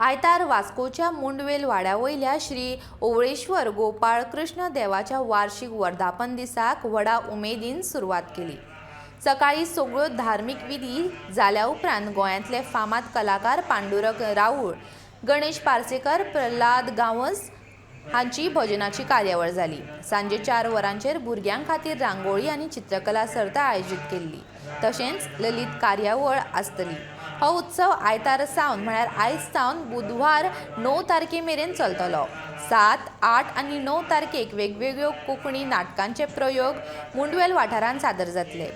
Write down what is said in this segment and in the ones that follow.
आयतार वास्कोच्या मुंडवेल वाड्या वयल्या श्री ओवळेश्वर गोपाळ कृष्ण देवाच्या वार्षिक वर्धापन दिसाक व्हडा उमेदीन सुरवात केली. सकाळी सगळ्यो धार्मीक विधी जाल्या उपरांत गोंयांतले फामाद कलाकार पांडुरंग राऊळ, गणेश पार्सेकर, प्रल्हाद गांवस हांची भजनाची कार्यावळ जाली. सांजे 4 वरांचेर भुरग्यां खातीर रांगोळी आनी चित्रकला सर्त आयोजीत केल्ली. तशेंच ललीत कार्यावळ आसतली. हो उत्सव आयतार सावन, म्हळ्यार आयज सावन बुधवार 9 तारखे मेरेन चलतलो. 7, 8 आनी 9 तारखेक वेगवेगळ्यो कोंकणी नाटकांचे प्रयोग मुंडवेल वाठारांत सादर जातले.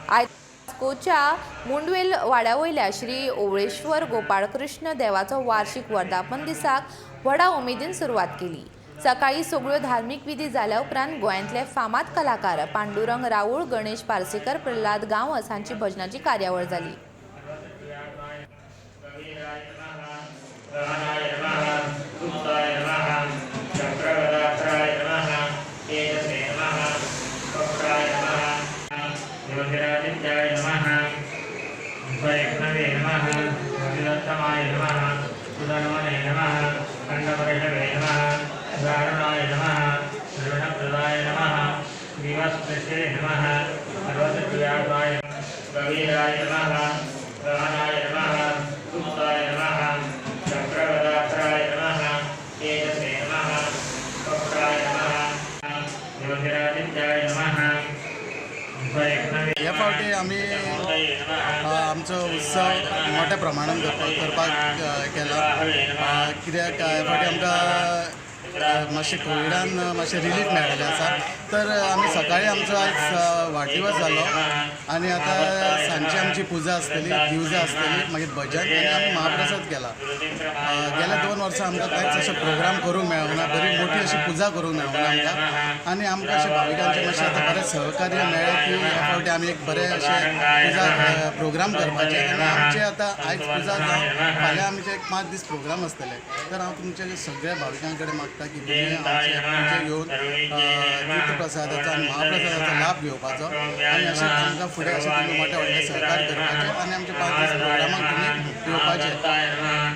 वास्कोच्या मुंडवेल वाड्या वयल्या श्री ओवळेश्वर गोपाळकृष्ण देवाचो वार्षिक वर्धापन दिसाक व्हडा उमेदीन सुरवात केली. सकाळी सगळ्यो धार्मीक विधी जाल्या उपरांत गोंयांतले फामाद कलाकार पांडुरंग राऊळ, गणेश पार्सेकर, प्रल्हाद गांवस हांची भजनाची कार्यावळ जाली. गहनाय नमः, गुप्ताय नमः, चक्रगदाधराय नमः, तेजसे नमः, वक्राय नमः, ज्योतिरादित्याय नमः, वैष्णवे नमः, विदत्तमाय नमः, सुधन्वने नमः, खण्डपरिषवे नमः, दारुणाय नमः, ऋणप्रदाय नमः, दिवस्पृशे नमः, पर्वतप्रियाय गभीराय नमः, गहनाय नमः, गुप्ताय नमः, चक्रगदाधराय नमः, तेजसे नमः, वक्राय नमः, ज्योतिरादित्याय नमः, वैष्णवे हे फावटी आमी आमचो उत्सव मोठ्या प्रमाणान करपाक केला, कित्याक हे फावटी आमकां मातशें कोविडान मातशें रिलीफ मेळ्ळेलें आसा. तर आमी सकाळी आमचो आयज वाडदिवस जालो आनी आतां सांजची आमची पुजा आसतली, दिवजां आसतली, मागीर भजन आनी आमी महाप्रसाद केला. गेल्या 2 वर्सां आमकां कांयच अशें प्रोग्राम करूंक मेळूंक ना, बरी मोठी अशी पुजा करूंक मेळूंक ना आमकां. आनी आमकां अशें भाविकांचें मातशें आतां बरें सहकार्य मेळ्ळें की ह्या फावटी आमी एक बरें अशें पुजा प्रोग्राम करपाचें. आनी आमचें आतां आयज पुजा जावन फाल्यां आमचे एक 5 दीस प्रोग्राम आसतले. तर हांव तुमच्या सगळ्या भाविकां कडेन मागता की तुमी आमचे येवन तीर्थप्रसादाचो आनी महाप्रसादाचो लाभ घेवपाचो आनी अशें आमकां फुडें अशें तुमी मोठे व्हडले सहकार्य करपाचें आनी आमचे 5 दीस प्रोग्रामाक तुमी येवपाचें.